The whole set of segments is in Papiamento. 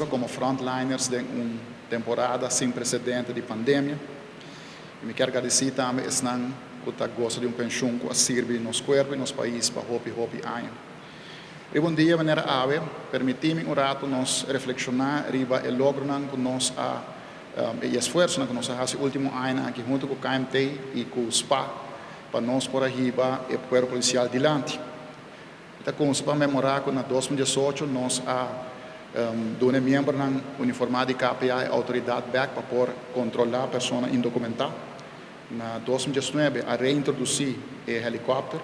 komo frontliners den un temporada sin presedente di pandemia. I mi kier gradisí tambe esnan ku ta gosa di un penshun ku a sirbi nos kuerpo i nos pais pa hopi hopi aña. Riba un dia manera awe, permití mi un ratu nos reflekshoná riba e logronan ku nos a i esfuersonan ku nos a hasi último añanan aki huntu ku KMT i ku spa pa nos por a hiba e kuerpo polisial dilanti. Mi ta kunsa pa memorá ku na 2018 nos a duna e miembronan uniformá di KPA e outoridat bèk pa por kontrolá persona indokumentá. Na 2019 a reintrodusí e helikòpter.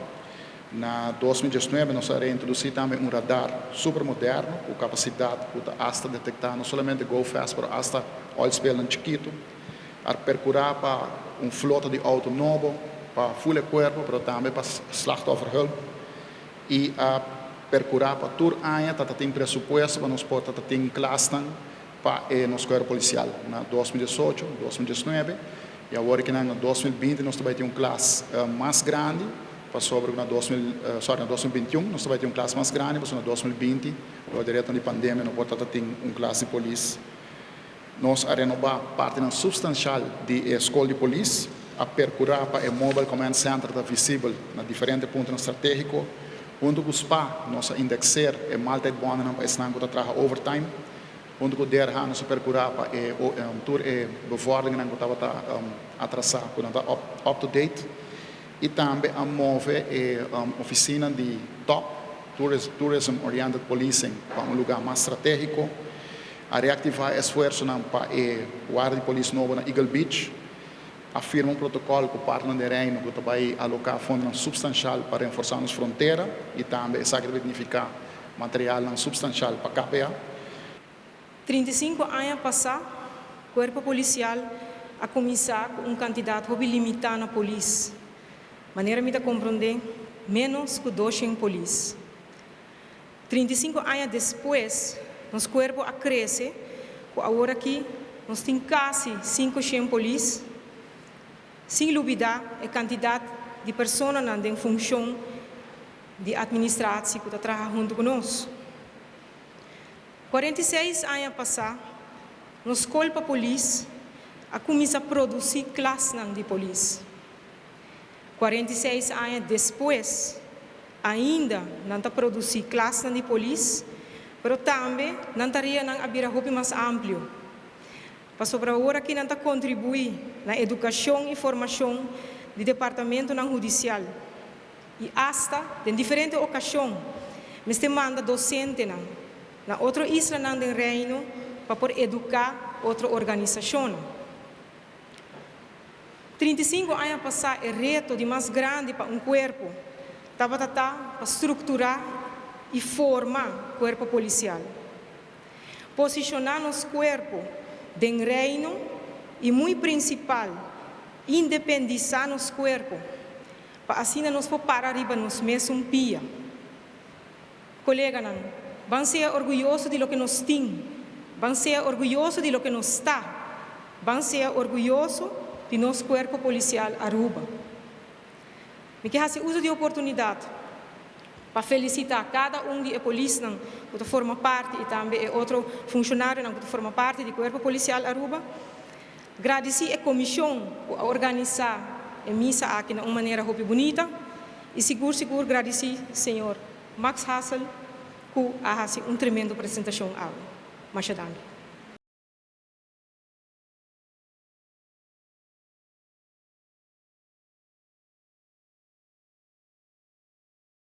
Na 2019 nos a reintrodusí tambe un radar super moderno ku kapasidat ku ta asta detektá no solamente go fast pero asta oil spillnan chikitu. A perkurá pa un flota di outo nobo pa ful e kuerpo pero tambe pa slachtofferhulp i a perkurá pa tur aña ta ta tin presupuesto pa nos por ta ta tin klasnan pa e nos kuerpo polisial na 2018, 2019 i awor ki nan na 2020 nos ta bai tin un klas mas grandi pasobra ku na 2000, sorry, na 2021 nos ta bai tin un klas mas grandi pasobra na 2020 dor di reto di pandemia no por ta ta tin un klas di polis. Nos a renobá partinan supstanshal di e skol di polis, a perkurá pa e Mobile Command Center ta visibel na diferente puntonan stratégiko. Huntu ku spa nos a indekser e maaltijdbònnan pa esnan ku ta traha overtime. Huntu ku DRH nos a perkurá pa e tur e bevorderingan ku tabata atrasá ku nan ta up to date. I tambe a move e ofisina di top, Tourism Oriented Policing, pa un lugá mas stratégiko. A reaktivá e esfuersonan pa e warda di polis nobo na Eagle Beach. A firma un protokòl ku partnernan den Reino ku ta bai aloká fondonan supstanshal pa renforsá nos frontera i tambe esaki ta bai nifiká materialnan supstanshal pa KPA. 35 aña pasá, Kuerpo Polisial a kuminsá ku un kantidat hopi limitá na polis. Manera mi ta komprondé, ménos ku 200 polis. 35 aña despues, nos kuerpo a krese ku awor aki nos tin kasi 500 polis, sin lubidá e kantidat di personanan den funshon di atministratie ku ta traha huntu ku nos. 46 aña pasá, nos skol pa polis a kuminsá produsí klasnan di polis. 46 aña despues, ainda nan ta produsí klasnan di polis, pero tambe nan tareanan a bira hopi mas amplio. Pasobra awor aki nan ta kontribuí na edukashon i formashon di departamentonan hudisial i asta den diferente okashon mester manda dosentenan na otro islanan den Reino pa por eduká otro organisashonnan. 35 aña pasá e reto di mas grandi pa un kuerpo tabata ta pa strukturá i forma kuerpo polisial. Posishoná nos kuerpo den Reino i muy prinsipal independisá nos kuerpo pa asina nos por para riba nos mesun pia. Koleganan, ban sea orguyoso di loke nos tin, ban sea orguyoso di loke nos ta, ban sea orguyoso di nos Kuerpo Polisial Aruba. Mi ke hasi uso di oportunidat pa felisitá kada un di e polisnan ku ta forma parti i tambe e otro funshonarionan ku ta forma parti di Kuerpo Polisial Aruba. Gradisí e komishon ku a organisá e misa aki na un manera hopi bunita i sigur sigur gradisí señor Max Hassel ku a hasi un tremendo presentashon awe. Masha danki.